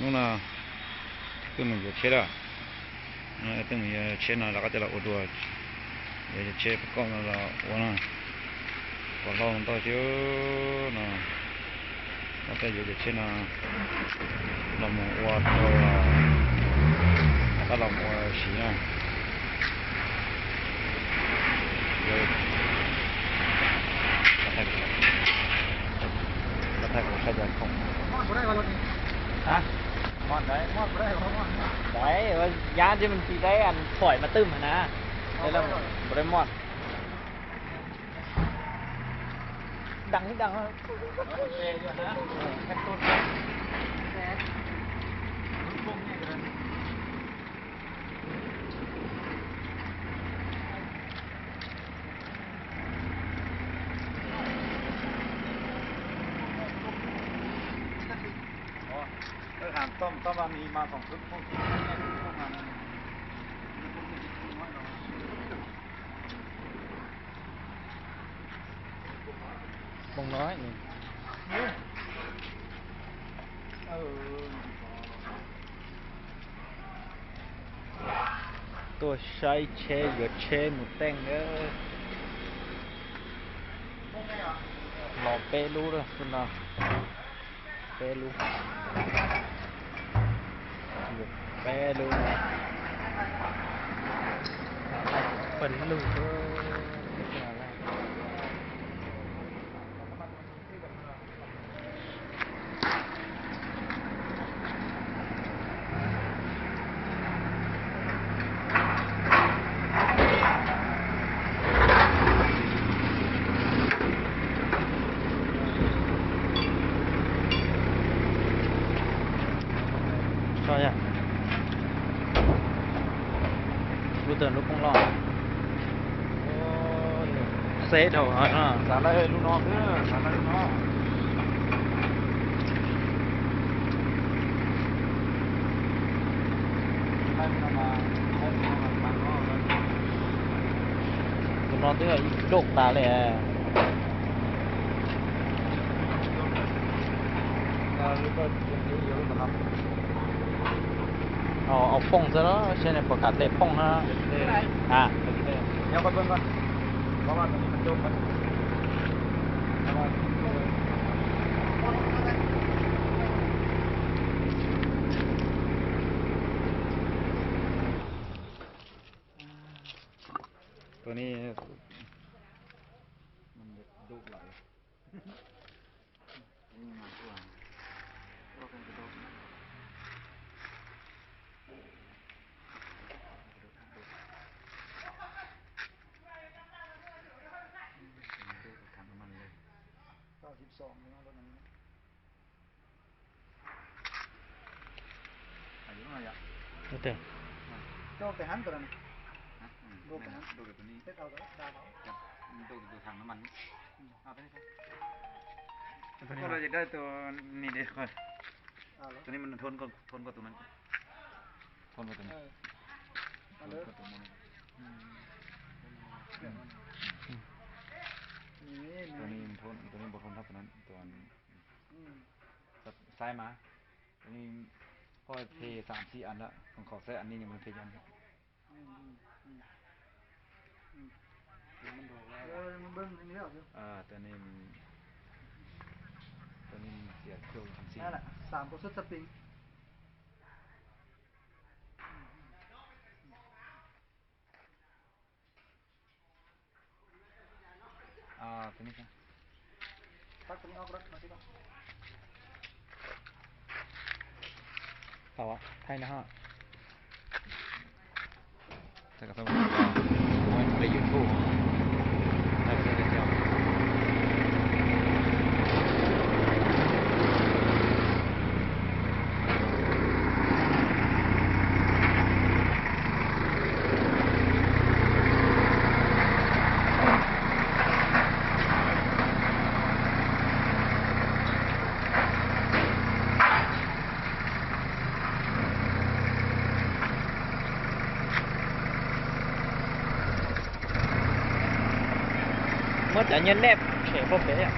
Hnub no twb mus yuav tsheb lawm, twb mus yuav tsheb no rov qab coj los ua dua, yuav tsheb pab koj no los ua no, kom loj ntau thiab no, rov qab yuav cov tsheb no los mus ua rau, rov qab los mus ua siv no. Thaij kuv saib cov khoom. Đấy, giá chứ mình chỉ đấy ăn khỏi mà tưm hả nè. Đây là một cái món. Đằng đằng. Tuaj saib tsheb yuav tsheb mus teej. Los peb lub lawm tus no. Peb lub. Peb lub. Peb lub. Lub twg lub poob loj? Xeb dhau. Xav lawv lub no xwb, xav lawv lub no. Tus no twb yog ib doj tas li. Au phooj xwb los seb nws puas kam hle phooj na. Tus no dub lawm. Tus no thôn koj tus no. Thôn koj tus no. Tus no thôn, tus no npau thôn thab tus no. Saib mas, tus no koj phe xam xib an lawm, koj saib an ni nyuam phe cov. Tus no, tus no xiam cuj xam xib. Thaij no ha. Muab cov nyiaj nej tshem puag pem.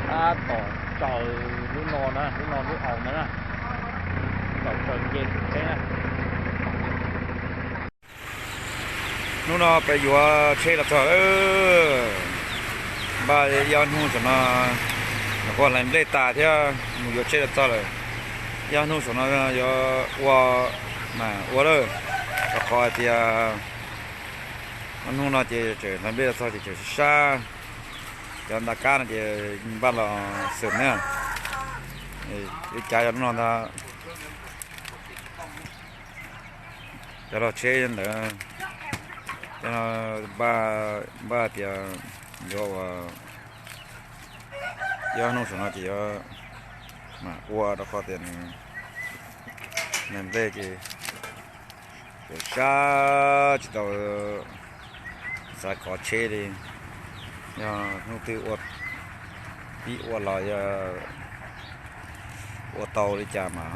Tab tom tsaws lub no na, lub no lub aus ntawd na. Tsaws tsaws nce tsheb na. Hnub no peb yuav tsheb los txog lawm. Npaj ib ob hnub saum no, nyuam qhuav hlais nplej tas thiab mus yuav tsheb los txog lawm. Ib ob hnub saum no yuav ua mas ua lawm, rau qhov hais tias ob hnub no ces tseem hlais nplej los txog ces tseem sab sab. Cov nta kab no ces npaj los xwm na. Ib cav yog hnub no ntag. Cov log tsheb ntawd, cov npaj tias yuav ua ib ob hnub saum no ces yuav mam ua rau qhov tias nws nplej ces sab tsis tau xav kov tsheb li. Yog hnub twg ua pib ua los yog ua tau li cas mas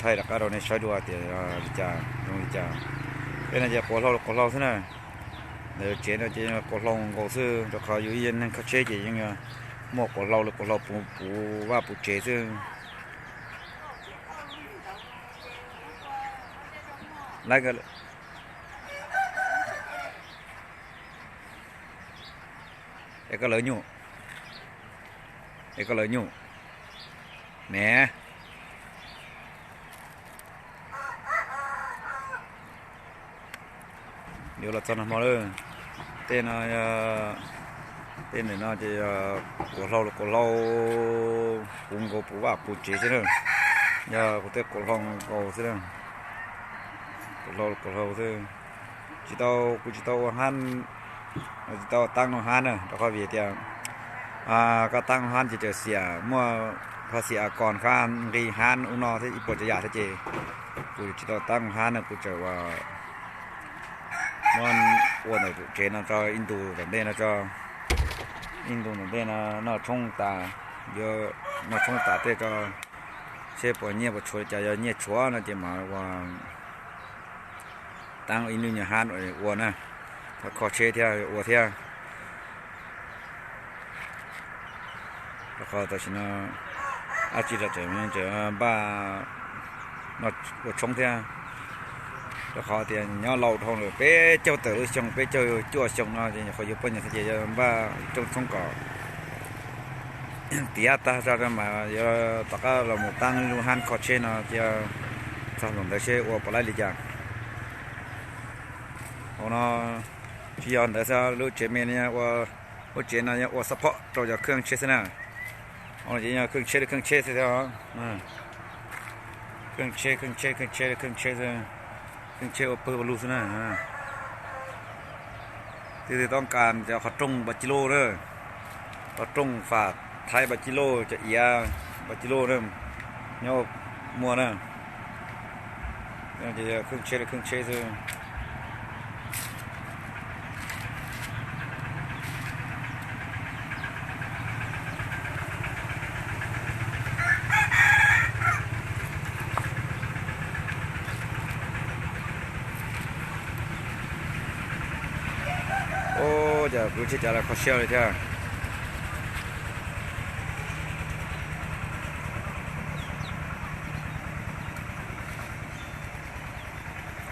thaij rov qab rau nej saib dua tias li cas zoo li cas. Tej no ces quas hlau quas hlau xwb na. Ntawm tsev no ces quas hlau nkaus xwb, rau qhov yus ib yam neeg kho tsheb ces yeej muaj quas hlau li quas hlau puv vaj puv tsev xwb. Es koj lawv nyuj, es koj lawv nyuj ne. Yuav los txog nag hmo lawm. Tej no, tej ntawm no ces yog quas hlau los quas hlau puv nkaus puv vaj puv tsev xwb na. Yog kuv tej quas hlau nkaus xwb na. Quas hlau los quas hlau xwb. Tsis tau, kuv tsis tau ua hab, tsis tau ua taab no hab na, rau qhov vim tias koj taab no hab ces txawm xiam muaj phaj xim a koos kab nqi hab ub no thiab ib puas tsav yam thiab ces kuv tsis tau taab no hab na, kuv txawm ua muab ua ntawm tsev no tso ib ntus tom ntej no tso, ib ntus tom ntej no noj tshoob tas, yuav noj tshoob tas tej tso, seb puas nyiaj puas tshuav li cas, yog nyiaj tshuav no ces mam ua taab ib lub nyuag hab ua na, kho tsheb thiab ua thiab. Rau qhov tam sim no dab tsi los tseem npaj ua tshoob thiab, rau qhov tias nyob laus dhau lawm peb caug tawm lub xyoo, peb caug cuaj xyoo no ces nyuam qhuav yuav poj niam xwb ces yuav npaj coj tshoob kom tiav tag zog mas yuav tom qab los mus taab lub hab kho tsheb no ces txog ntawd seb ua puas laib li cas. Hauv no tsis yog ntawd xwb, lub tsev me no, lub tsev no yog ua support rau cov khej tsheb xwb na. Hauv no ces yog khej tsheb li khej tsheb xwb thiab. Khej tsheb, khej tsheb, khej tsheb li khej tsheb xwb, khej tsheb ua pawg ua lug xwb na. Tus twg toob kas cov qhov rooj npas ci loj na, qhov rooj fam thaib npas ci loj, cov iav npas ci loj na, nyob muaj na. Ces yog khej tsheb li khej tsheb xwb. Ua cas kuv tsis cav los kho siab li thiab.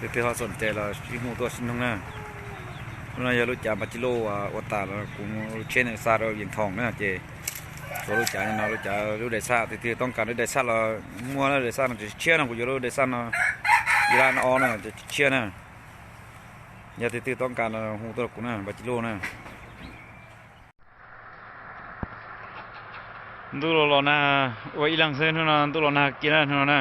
Tus twg ho xoom tes los sib hu tuaj sib noog na. Lub no yog lub cav npas ci loj ua tas los kuv tsheb nws xa rau Vias Thoom na ces tshuav lub cav no, lub cav lub dais xaj. Tus twg toob kas lub dais xaj los muaj, lub dais xaj no tsis tshiab no, kuv yuav lub dais xaj no, ib lab no ob na, tsis tshiab na. Yog tus twg toob kas no hu tuaj rau kuv na, npas ci loj na. Ntuj los los nag ua ib leeg xwb hnub no, ntuj los nag kiag na hnub no na.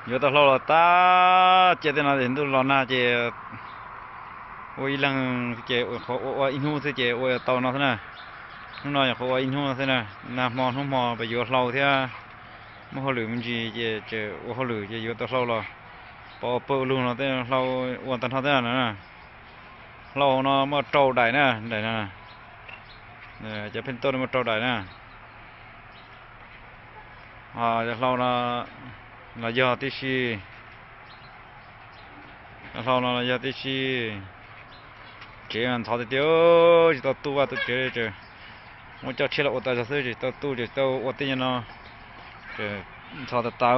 Yuav tau hlau los tag, cia tej no es ntuj los nag ces ua ib leeg ces ua ua ib hnub xwb ces ua tau no xwb na. Hnub no yog qhuav ua ib hnub no xwb na, nag hmo hnub hmo pes yuav hlau thiab muaj hauj lwm me ntsis ces tseem ua hauj lwm ces yuav tau hlau los pov ua pawg ua lug no tej hlau ua tag nrho xwb na. Hlau no muaj rau daim na, daim no, cov pheej tuaj muaj rau daim na. Cov hlau no los yog tib si, cov hlau no los yog tib si. Tsev ntxhov tiag tiag, tsis tau tu vaj tu tsev, muab coj tshiab los ua tas zog xwb, tsis tau tu, tsis tau ua tej no, ntxhov tas tas.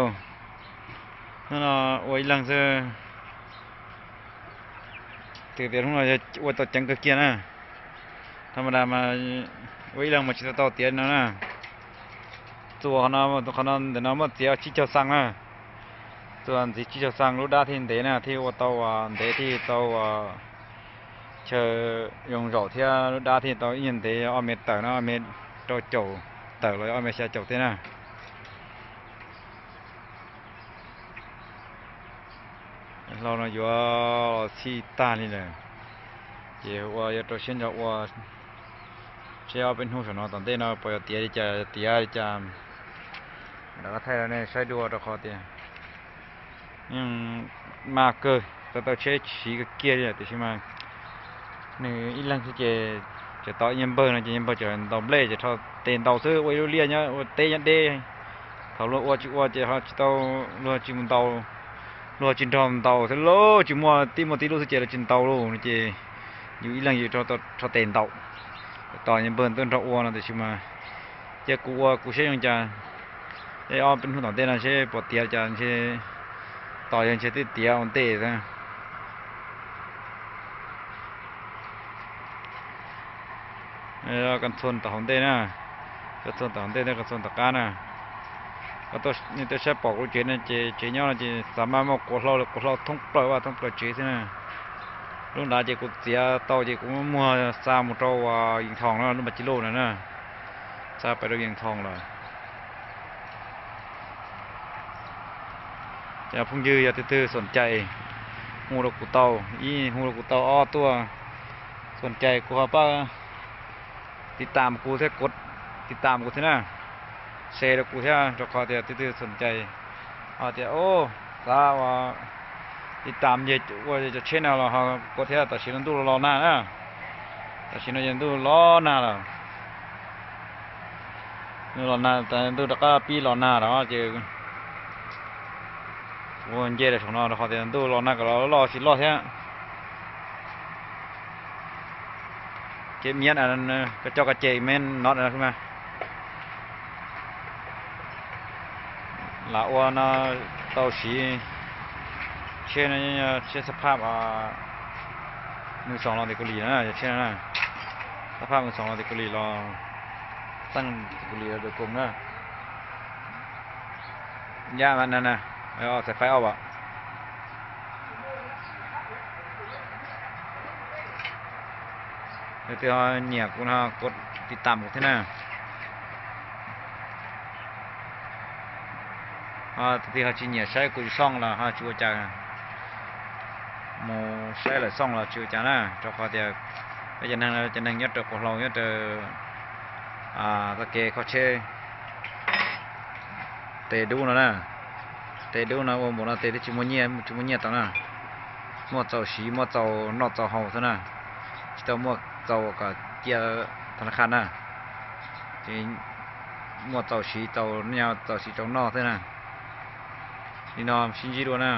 Hnub no ua ib leeg xwb. Twb tias hnub no yog ua tau ceev kawg kiag na. Tha ma das mas ua ib leeg mas tsis tau tau tiav no na. Txuas qhov no, qhov no ntawm no muaj txiav tsib caug xaa na. Txuas ntxiv tsib caug xaa lub dab thiaj ntev na, thiaj ua tau ntev thiaj tau chaw zoo zaum thiab lub dab thiaj tau ib nyuag ntev, ob mev tawm no, ob mev rau caum tawm los ob mev xya caum thiab na. Hlau no yuav los txhij tag li lawm, ces ua yuav rau siab ntso ua, seb ob peb hnub saum no tom ntej no puas yog tiav li cas, tiav li cas. Rov qab thaij rau nej saib dua rau qhov tias yeej maj kawg, tau tau tsheb siv kawg kiag li tiam sis mas nws ib leeg xwb ces tseem tau ib nyuag npawg no ces nyuag npawg tseem ntaus nplej ces rho tes ntaus xwb, ua ib lub liaj nyob ua teb nyob deb. Thaum luag ua tsis ua ces ho tsis tau, luag tsis mus ntaus, luag tsis nrog ntaus xwb, luag tsis muaj tib muaj tib lub xwb ces luag tsis ntaus li no ces yus ib leeg yus rho tes ntaus. Tos nyuag npawg tuaj nrog ua no tiam sis mas cia kuv ua kuv seb zoo cas, ob peb hnub tom ntej no seb puas tiav li cas ntshe tos yog ntshe twb tiav ua ntej xwb. Ka txhua tom hauv ntej na, ka txhua tom hauv ntej thiab ka txhua tom qab na. Nej twb saib pom kuv tsev no ces tsev nyob no ces xav mas muaj quav hlau, quav hlau thoob plaws vaj thoob plaws tsev xwb na. Lub nrad ces kuv txiav tau ces kuv muag xa mus rau Yees Thoos na, lub Npas Ci Luj na na, xa pais rau Yees Thoos lawm. Cov phooj ywg yog tus twg xoom cai hu rau kuv tau, ib hu rau kuv tau, ob tuaj xoom cai kuv ho pab tiv tam kuv thiab, kuv tiv tam kuv thiab na, share rau kuv thiab rau qhov tias tus twg xoom cai ho tias xav ua tiv tam ces ua cov tsheb no los ho kuv thiab. Tam sim no ntuj los nag na, tam sim no ces ntuj los nag lawm. Ntuj los nag, ntuj rov qab pib los nag lawm ces kuv nce rau saum no rau qhov tias ntuj los nag kom los loj tsis loj thiab. Ces miab ko coj ko ces me no mas lam ua no tau siv tsheb, tsheb xab phaj mus xoom los tim Kaus Lim na, yog tsheb xab phaj mus xoom los tim Kaus Lim los, txeej tim Kaus Lim los dawm koom na. Yam na, xaiv faib ob as. Tus twg ho nyiam kuv no kuv tiv tam kuv thiab na. Ho tus twg ho tsis nyiam saib kuv tsooj los ho tsis ua cas, mus saib lawm tsooj los tsis ua cas na, rau qhov tias peb cov neeg, cov neeg nyob rau quav hlau nyob rau txoj kev kho tsheb, tes dub no na, tes dub no ua npaum no tes twb tsis muaj nyiaj, tsis muaj nyiaj tau na. Muaj txaus siv, muaj txaus noj txaus haus xwb na, tsis tau muaj txaus kom cia thas nas khas na. Ces muaj txaus siv, txaus noj, txaus siv txaus noj xwb na. Li no sib ntsib dua na.